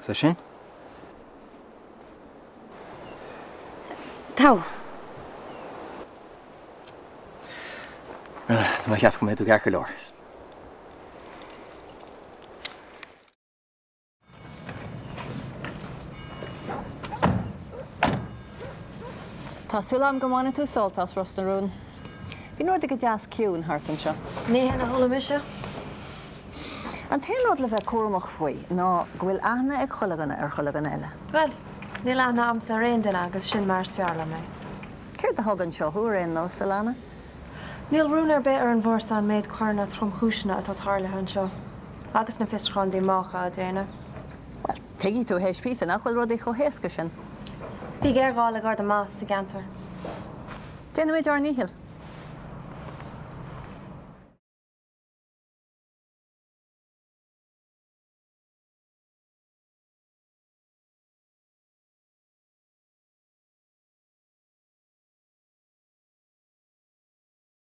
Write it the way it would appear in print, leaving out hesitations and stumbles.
Is é sin? Togha. Bhuel, tá mé ag ceapadh go mbeidh tú ceart go leor. Tá súil agam go mbainfidh tú sult as Ros na Rún. Bíonn rudaí go deas ciúin thart anseo. Ní hin a chuala mise. An t-aon rud le bheith cúramach faoi ná go bhfuil aithne ag chuile dhuine ar chuile dhuine eile. Bhuel, níl aithne a'msa ar aon duine agus sin mar is fearr liom é. Céard a thug anseo thú ar aon nós, Alana? Níl rún ar bith ar an bhfórsa an méid coireanna tromchúiseanna atá tarlaithe anseo, agus na fiosrúcháin díomácha á déanamh. Bhuel, tuigfidh tú théis píosa nach bhfuil rudaí chomh héasca sin. Bhí géarghá le garda maith sa gceantar. Déanfaimid ár ndícheall.